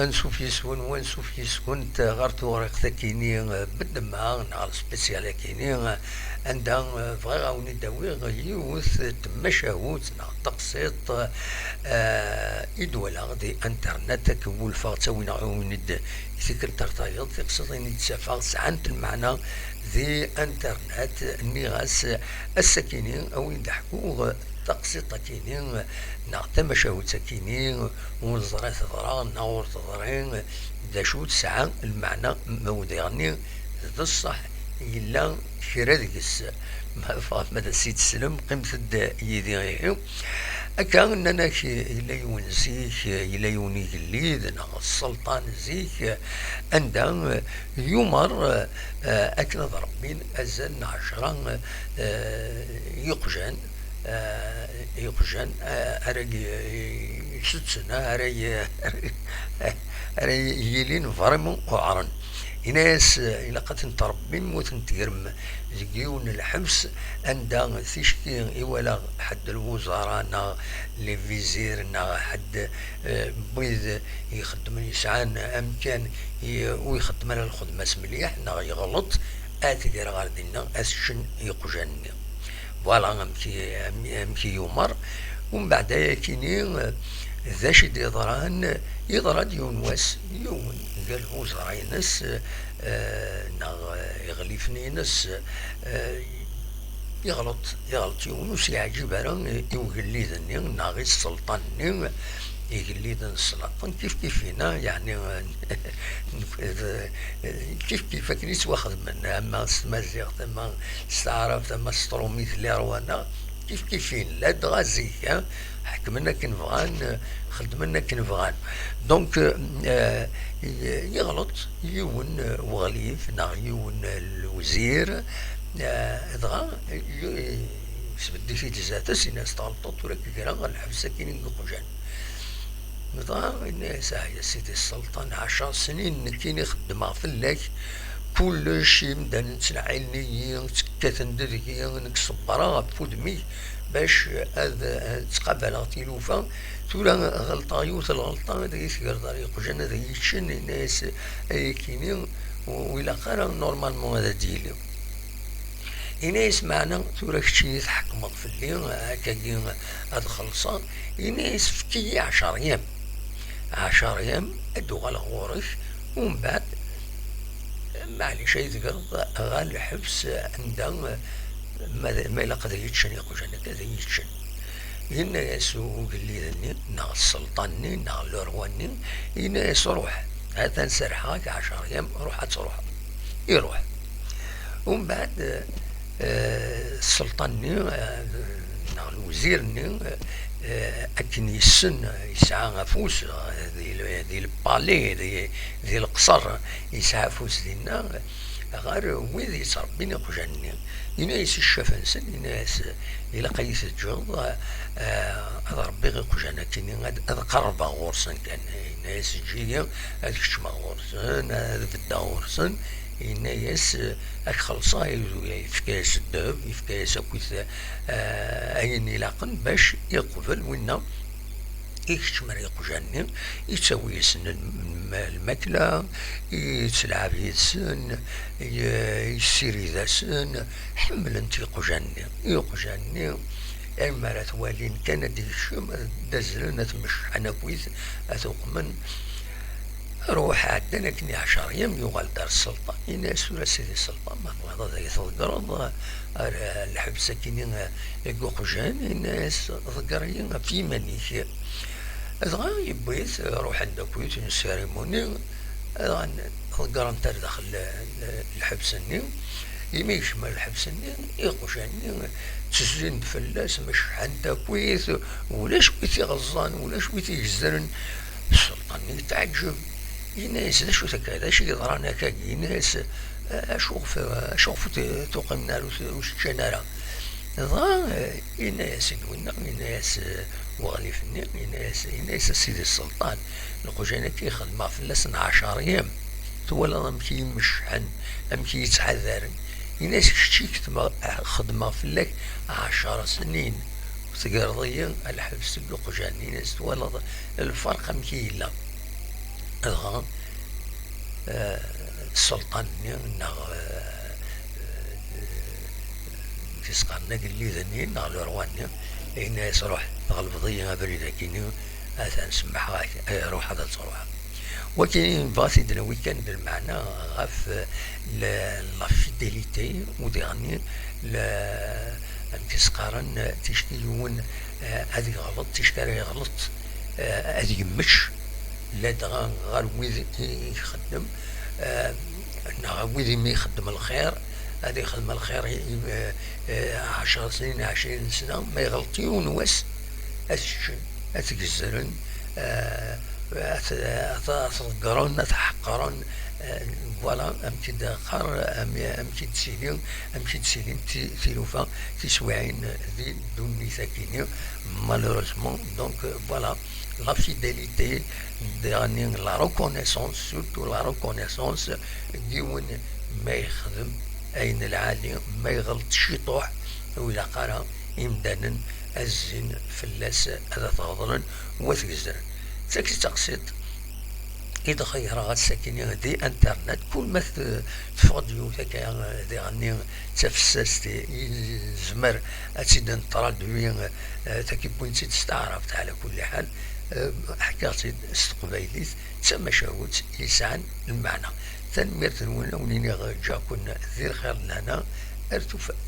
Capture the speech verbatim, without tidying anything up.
Ansuf yes-wen, wansuf yes-went ɣer tewriqt akini, eh, bedma neɣ spécial akini, eh, anda, eh, bɣiɣ a wen-id-awiɣ yiwet n tmacahut neɣ taqsiṭ, eh, i d-walaɣ di internet, ad k-wulfeɣ ttawin-aɣ-awen-id i tikkelt ar tayeḍ, tiqsiṭin i d-ttafeɣ sɛant lmeɛna di internet, nniɣ-as ass-akini a wen-d-ḥkuɣ taqsiṭ akini neɣ tamacahut akini, ur neẓri teḍra neɣ ur teḍri, d acu tesɛa lmeɛna, ma udiɣ-nni d ṣṣeḥ yella kra deg-s. Ma tebɣam ad as-id-teslem, qqimet-d yid-i ihi. Akka, nnan-ak yella yiwen zik, yella yiwen igellid neɣ sselṭan zik, anda yumer, eh, akken ad rebbin azal n ɛecra, eh, iqjan, eh, iqjan, eh, ara y-, ysetten, eh, ara y-, ara yilin vraiment uɛren. Ini-as, eh, ilaq ad ten-trebbim, ur ten-tegrem deg yiwen n lḥebs anda ticki iwala ḥedd lwuẓara neɣ les vizirs neɣ ḥedd, eh, n wid ixeddmen yesɛan amkan i, ur ixeddem ara lxedma-s mliḥ neɣ yeɣleṭ, ad t-ger ɣer dinna, ad t-ččen yiqjan-nni. Voilà amek i, am-, amek i yumer. Umbeɛd ayakini, eh, d acu i d-yeḍran? Yeḍra-d yiwen wass, yiwen deg lwuẓra-ines, eh, neɣ, eh, iɣlifen-ines, eh, yeɣleṭ, yeɣleṭ yiwen, ur s-yeɛǧib ara i, i ugellid-nni neɣ i sselṭan-nni. Igelliden n sselṭan kif kif-ina, yeɛni, eh, kif kif akken i ttwaxedmen, ama s tmaziɣt, ama s taɛrabt, ama s tṛumit, les rois-nneɣ, kif kif-in, ladɣa zik, eh, ḥekmen akken bɣan, eh, xeddmen akken bɣan. Donc, eh, yeɣleṭ yiwen, eh, weɣlif neɣ yiwen, eh, lewzir, eh, dɣa, eh, sbedd-it-id zdat-s, ini-as tɣelṭeḍ, tura ad k-greɣ ɣer lḥebs akkin n yiqjan. Dɣa yenna-yas: "Ah, ya sidi sselṭan, ɛecṛa snin nekkini xeddmeɣ fell-ak, kullec, imdanen ttneɛɛilen-iyi, ttekkaten-d deg-i, nekk ṣebbreɣ ɣef wudem-ik bac ad, ad ttqabaleɣ tilufa. Tura ɣelṭeɣ yiwet n lɣelṭa, ad iyi-tegreḍ ar iqjan ad iyi-ččen." Yenna-yas: "Ayakini ur ilaq ara, normalement ad d-yili." Ini-as: "Meɛna tura keččini tḥekmeḍ fell-i, akkagi ad xellṣeɣ." Ini-as: "Efk-iyi ɛecṛ yam, ɛecṛ yam ad d-uɣaleɣ ɣur-k, umbeɛd, maɛlic, ad yi-tegreḍ ɣer lḥebs anda ma, ma ilaq ad iyi-ččen iqjan-agi, ad iyi-ččen." Yenna-yas ugellid-nni, neɣ sselṭan-nni, neɣ lerwa-nni, yenna-yas: "Ruḥ, ha-t-an serrḥeɣ-ak ɛecṛ yam, ruḥ ad truḥeḍ." Iruḥ. Umbeɛd, eh, sselṭan-nni, eh, neɣ lewzir-nni, eh, akken yessen, yesɛa afus, eh, di le, di le palais, di, di leqṣer, yesɛa afus dinna, ɣer wid yettṛebbin iqjan-nni. Yenna-yas i ccaf-nsen, yenna-yas: "Ilaq ad yi-teǧǧeḍ, eh, ad ṛebbiɣ iqjan-akini, ad, ad qerrbeɣ ɣur-sen kan." Yenna-yas: "Eǧǧ-iyi ad kecmeɣ ɣur-sen, ad beddeɣ ɣur-sen." Yenna-yas: "Ad k-xellṣeɣ." Yefka-yas ddheb, yefka-yas akkit, eh, ayen ilaqen bac yeqbel winna. Ikeččem ar iqjan-nni, yettawi-yasen lm-, lmakla, yettlɛab yid-sen, ye-, yessirid-asen, ḥemmlen-t iqjan-nni. Iqjan-nni, ayen mi ara t-walin kan ad d-ikcem, ad d-azzlen, ad t-mecḥen akkit, ad t-uqmen. Ruḥ ɛeddan akken i ɛecṛ yam, yuɣal-d ar sselṭan, yenna-yas: "Tura sidi sselṭan, ma tebɣiḍ ad iyi-tḍeggreḍ ar, ar lḥebs akkin i, i iqjan?" Yenna-yas: "Ḍegger-iyi ɣef yiman-ik." Dɣa yewwi-t, ruḥen-d akkit, une cérémonie, dɣa ḍeggren-t ar daxel l-, l-, lḥebs-nni. Imi yekcem ar lḥebs-nni, iqjan-nni ttezzin-d fell-as, mecḥen-t akkit, ulac wi t-iɣeẓẓan, ulac wi t-igezzren. Sselṭan-nni yetɛeǧǧeb, yenna-yas: "D acu-t akka? D acu yeḍran akkagi?" Yenna-yas: "Acuɣef, acuɣef ur t-, tuqimen ara, ur t-, ur t-ččan ara?" Dɣa, eh, yenna-yas-id winna, yenna-yas, eh, weɣlif-nni, yenna-yas, yenna-yas: "A sidi sselṭan, leqjan-agi xedmeɣ fell-asen ɛecṛ yam. Twalaḍ amek i yi-mecḥen, amek i yi-ttḥadaren?" Yenna-yas: "Kečči ketmeɣ, xedmeɣ fell-ak ɛecṛ snin, tegreḍ-iyi lḥebs seg uqjan." Yenna-yas: "Twalaḍ lferq amek i yella?" Dɣa, eh, sselṭan-nni neɣ, eh, eh, amek i s-qqaren, agellid-nni neɣ le roi-nni, yenna-yas: "Ruḥ, tɣelbeḍ-iyi abrid-agi-nni, atan semmaḥeɣ-ak, eh, ruḥ ad truḥeḍ." Wagi nebɣa ad t-id-nawi kan d lmeɛna ɣef, eh, la, la fidélité, u diɣenni la, amek i s-qqaren, eh, ticki yiwen, eh, ad iɣleḍ, ticki ara iɣleḍ, eh, ad yemmečč, ladɣa ɣer wid i ixeddem, eh, neɣ wid imi ixeddem lxir, ad ixdem lxir i, i, eh, eh, ɛecra snin, ɛecrin sna, ma iɣleḍ yiwen wass, ad t-ččen, ad t-gezzren, eh, ad t-, ad t-, ad t-ḍeggren, ad t-ḥeqren, eh, voilà, amek i d-qqar, am-, amek i d-tili, amek i d-ttilint ti-, tilufa, tiswiɛin di ddunit-agi-nni, malheureusement. Donc, voilà, la fidélité, diɣenni la reconnaissance, surtout la reconnaissance, n yiwen ma yexdem ayen lɛali, ma iɣelṭ ciṭuḥ, ur ilaq ara imdanen ad zzin fell-as, ad t-ɣeḍlen u ad t-gezzren. D tagi d taqsiṭ i d-xeyyreɣ ass-agi di internet, kul ma t-, teffeɣ-d yiwet akka, diɣenni d tafessast, i, i nezmer ad tt-id-netraduwi, eh, tagi wwin-tt-id s taɛrabt, ɛla kulli ḥal, eh, ḥkiɣ-tt-id s teqbaylit, d tamacahut yesɛan lmeɛna. Tanemmirt-nwen, a wen-iniɣ ǧǧiɣ-ken di lxir d lehna, ar tufat.